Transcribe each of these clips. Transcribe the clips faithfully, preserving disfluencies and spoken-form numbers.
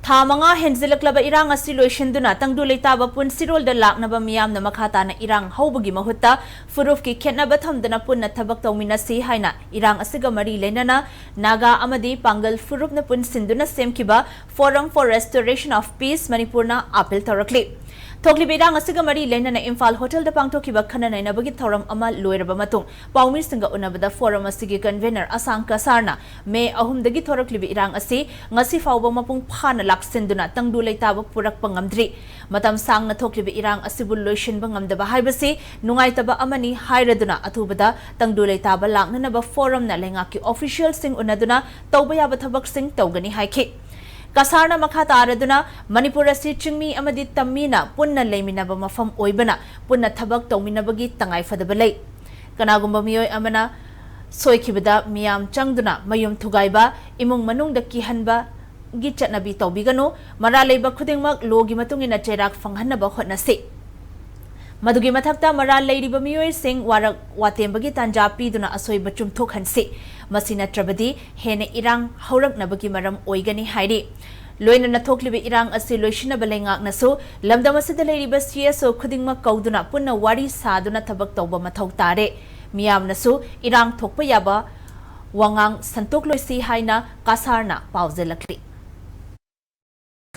ꯊꯥ ꯃꯉꯥ ꯍꯦꯟꯖꯤꯜꯂꯛꯂꯕ ꯏꯔꯥꯡ ꯑꯁꯤ ꯂꯣꯏꯁꯤꯟꯗꯨꯅ ꯇꯪꯗꯨ ꯂꯩꯇꯥꯕ ꯄꯨꯟꯁꯤꯔꯣꯜꯗ ꯂꯥꯛꯅꯕ ꯃꯤꯌꯥꯝꯅ ꯃꯈꯥ ꯇꯥꯅ ꯏꯔꯥꯡ ꯍꯧꯕꯒꯤ ꯃꯍꯨꯠꯇ ꯐꯨꯔꯨꯞꯀꯤ ꯈꯦꯠꯅꯕ ꯊꯝꯗꯅ ꯄꯨꯟꯅ ꯊꯕꯛ ꯇꯧꯃꯤꯟꯅꯁꯤ ꯍꯥꯏꯅ ꯏꯔꯥꯡ ꯑꯁꯤꯒ ꯃꯔꯤ ꯂꯩꯅꯅ ꯅꯥꯒꯥ ꯑꯃꯗꯤ ꯄꯥꯡꯒꯜ ꯐꯨꯔꯨꯞꯅ ꯄꯨꯟꯁꯤꯟꯗꯨꯅ ꯁꯦꯝꯈꯤꯕ Forum for Restoration of Peace ꯃꯅꯤꯄꯨꯔꯅ ꯑꯥꯄꯤꯜ ꯇꯧꯔꯛꯂꯤ꯫ ꯊꯣꯛꯂꯤꯕ ꯏꯔꯥꯡ ꯑꯁꯤꯒ ꯃꯔꯤ ꯂꯩꯅꯅ ꯏꯝꯐꯥꯜ ꯍꯣꯇꯦꯜꯗ ꯄꯥꯡꯊꯣꯛꯈꯤꯕ ꯈꯟꯅ ꯅꯩꯅꯕꯒꯤ ꯊꯧꯔꯝ ꯑꯃ ꯂꯣꯏꯔꯕ ꯃꯇꯨꯡ ꯄꯥꯎꯃꯤꯁꯤꯡꯒ ꯎꯅꯕꯗ ꯐꯣꯔꯝ ꯑꯁꯤꯒꯤ ꯀꯟꯚꯦꯅꯔ ꯑꯁꯥꯡ ꯀꯁꯥꯔꯅ ꯃꯦ ꯑꯍꯨꯝꯗꯒꯤ ꯊꯣꯔꯛꯂꯤꯕ ꯏꯔꯥꯡ ꯑꯁꯤ ꯉꯁꯤ ꯐꯥꯎꯕ ꯃꯄꯨꯡ ꯐꯥꯅ ꯂꯥꯛꯁꯤꯟꯗꯨꯅ ꯇꯪꯗꯨ ꯂꯩꯇꯥꯕ ꯄꯨꯔꯛꯄ ꯉꯝꯗ꯭ꯔꯤ꯫ ꯃꯇꯝ ꯁꯥꯡꯅ ꯊꯣꯛꯂꯤꯕ ꯏꯔꯥꯡ ꯑꯁꯤꯕꯨ ꯂꯣꯏꯁꯤꯟꯕ ꯉꯝꯗꯕ ꯍꯥꯏꯕꯁꯤ ꯅꯨꯡꯉꯥꯏꯇꯕ ꯑꯃꯅꯤ ꯍꯥꯏꯔꯗꯨꯅ ꯑꯊꯨꯕꯗ ꯇꯪꯗꯨ ꯂꯩꯇꯥꯕ ꯂꯥꯛꯅꯅꯕ ꯐꯣꯔꯝꯅ ꯂꯩꯉꯥꯛꯀꯤ ꯑꯣꯐꯤꯁꯤꯌꯦꯜꯁꯤꯡ ꯎꯅꯗꯨꯅ ꯇꯧꯕ ꯌꯥꯕ ꯊꯕꯛꯁꯤꯡ ꯇꯧꯒꯅꯤ ꯍꯥꯏꯈꯤ꯫ ꯀꯁꯥꯔꯅ ꯃꯈꯥ ꯇꯥꯔꯗꯨꯅ ꯃꯅꯤꯄꯨꯔ ꯑꯁꯤ ꯆꯤꯡꯃꯤ ꯑꯃꯗꯤ ꯇꯝꯃꯤꯅ ꯄꯨꯟꯅ ꯂꯩꯃꯤꯟꯅꯕ ꯃꯐꯝ ꯑꯣꯏꯕꯅ ꯄꯨꯟꯅ ꯊꯕꯛ ꯇꯧꯃꯤꯟꯅꯕꯒꯤ ꯇꯉꯥꯏꯐꯗꯕ ꯂꯩ꯫ ꯀꯅꯥꯒꯨꯝꯕ ꯃꯤꯑꯣꯏ ꯑꯃꯅ ꯁꯣꯏꯈꯤꯕꯗ ꯃꯤꯌꯥꯝ ꯆꯪꯗꯨꯅ ꯃꯌꯨꯝ ꯊꯨꯒꯥꯏꯕ, ꯏꯃꯨꯡ ꯃꯅꯨꯡꯗ ꯀꯤꯍꯟꯕꯒꯤ ꯆꯠꯅꯕꯤ ꯇꯧꯕꯤꯒꯅꯨ꯫ ꯃꯔꯥꯜ ꯂꯩꯕ ꯈꯨꯗꯤꯡꯃꯛ ꯂꯣꯒꯤ ꯃꯇꯨꯡ ꯏꯟꯅ ꯆꯩꯔꯥꯛ ꯐꯪꯍꯟꯅꯕ ꯍꯣꯠꯅꯁꯤ꯫ ꯃꯗꯨꯒꯤ ꯃꯊꯛꯇ ꯃꯔꯥꯜ ꯂꯩꯔꯤꯕ ꯃꯤꯑꯣꯏꯁꯤꯡ ꯋꯥꯔꯛ ꯋꯥꯇꯦꯝꯕꯒꯤ ꯇꯥꯟꯖꯥ ꯄꯤꯗꯨꯅ ꯑꯁꯣꯏꯕ ꯆꯨꯝꯊꯣꯛꯍꯟꯁꯤ꯫ ꯃꯁꯤ ꯅꯠꯇ꯭ꯔꯕꯗꯤ ꯍꯦꯟꯅ ꯏꯔꯥꯡ ꯍꯧꯔꯛꯅꯕꯒꯤ ꯃꯔꯝ ꯑꯣꯏꯒꯅꯤ ꯍꯥꯏꯔꯤ꯫ ꯂꯣꯏꯅꯅ ꯊꯣꯛꯂꯤꯕ ꯏꯔꯥꯡ ꯑꯁꯤ ꯂꯣꯏꯁꯤꯟꯅꯕ ꯂꯩꯉꯥꯛꯅꯁꯨ ꯂꯝꯗꯝ ꯑꯁꯤꯗ ꯂꯩꯔꯤꯕ ꯁꯤ ꯑꯦꯁ ꯑꯣ ꯈꯨꯗꯤꯡꯃꯛ ꯀꯧꯗꯨꯅ ꯄꯨꯟꯅ ꯋꯥꯔꯤ ꯁꯥꯗꯨꯅ ꯊꯕꯛ ꯇꯧꯕ ꯃꯊꯧ ꯇꯥꯔꯦ꯫ ꯃꯤꯌꯥꯝꯅꯁꯨ ꯏꯔꯥꯡ ꯊꯣꯛꯄ ꯌꯥꯕ ꯋꯥꯉꯥꯡ ꯁꯟꯇꯣꯛꯂꯣꯏꯁꯤ ꯍꯥꯏꯅ ꯀꯁꯥꯔꯅ ꯄꯥꯎꯖꯦꯜꯂꯛꯂꯤ꯫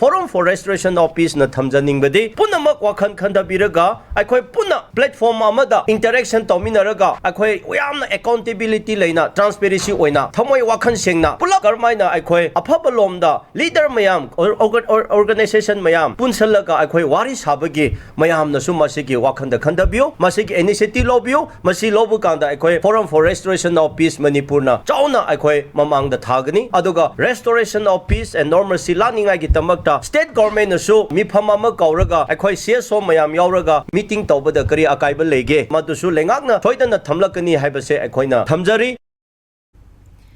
Forum for Restoration of Peace ꯅ ꯊꯝꯖꯅꯤꯡꯕꯗꯤ ꯄꯨꯝꯅꯃꯛ ꯋꯥꯈꯜ ꯈꯟꯊꯕꯤꯔꯒ ꯑꯩꯈꯣꯏ ꯄꯨꯟꯅ platform ꯑꯃꯗ interaction ꯇꯧꯃꯤꯟꯅꯔꯒ ꯑꯩꯈꯣꯏ ꯌꯥꯝꯅ accountability ꯂꯩꯅ transparency ꯑꯣꯏꯅ ꯊꯃꯣꯏ ꯋꯥꯈꯜ ꯁꯦꯡꯅ ꯄꯨꯂꯞ ꯀꯔꯝꯍꯥꯏꯅ ꯑꯩꯈꯣꯏ ꯑꯐꯕ ꯂꯣꯝꯗ leader ꯃꯌꯥꯝ, or-, or-, or-, organization ꯃꯌꯥꯝ ꯄꯨꯟꯁꯜꯂꯒ ꯑꯩꯈꯣꯏ ꯋꯥꯔꯤ ꯁꯥꯕꯒꯤ ꯃꯌꯥꯝꯅꯁꯨ ꯃꯁꯤꯒꯤ ꯋꯥꯈꯜꯗ ꯈꯟꯊꯕꯤꯌꯨ, ꯃꯁꯤꯒꯤ initiative ꯂꯧꯕꯤꯌꯨ꯫ ꯃꯁꯤ ꯂꯧꯕ ꯀꯥꯟꯗ ꯑꯩꯈꯣꯏ Forum for Restoration of Peace ꯃꯅꯤꯄꯨꯔꯅ ꯆꯥꯎꯅ ꯑꯩꯈꯣꯏ ꯃꯃꯥꯡꯗ ꯊꯥꯒꯅꯤ꯫ ꯑꯗꯨꯒ Restoration of Peace and Normalcy ꯂꯥꯛꯅꯤꯡꯉꯥꯏꯒꯤꯗꯃꯛꯇ state government ꯅꯁꯨ ꯃꯤꯐꯝ ꯑꯃ ꯀꯧꯔꯒ ꯑꯩꯈꯣꯏ C S O ꯃꯌꯥꯝ ꯌꯥꯎꯔꯒ meeting ꯇꯧꯕꯗ ꯀꯔꯤ ꯑꯀꯥꯏꯕ ꯂꯩꯒꯦ? ꯃꯗꯨꯁꯨ ꯂꯩꯉꯥꯛꯅ ꯁꯣꯏꯗꯅ ꯊꯝꯂꯛꯀꯅꯤ ꯍꯥꯏꯕꯁꯦ ꯑꯩꯈꯣꯏꯅ ꯊꯝꯖꯔꯤ꯫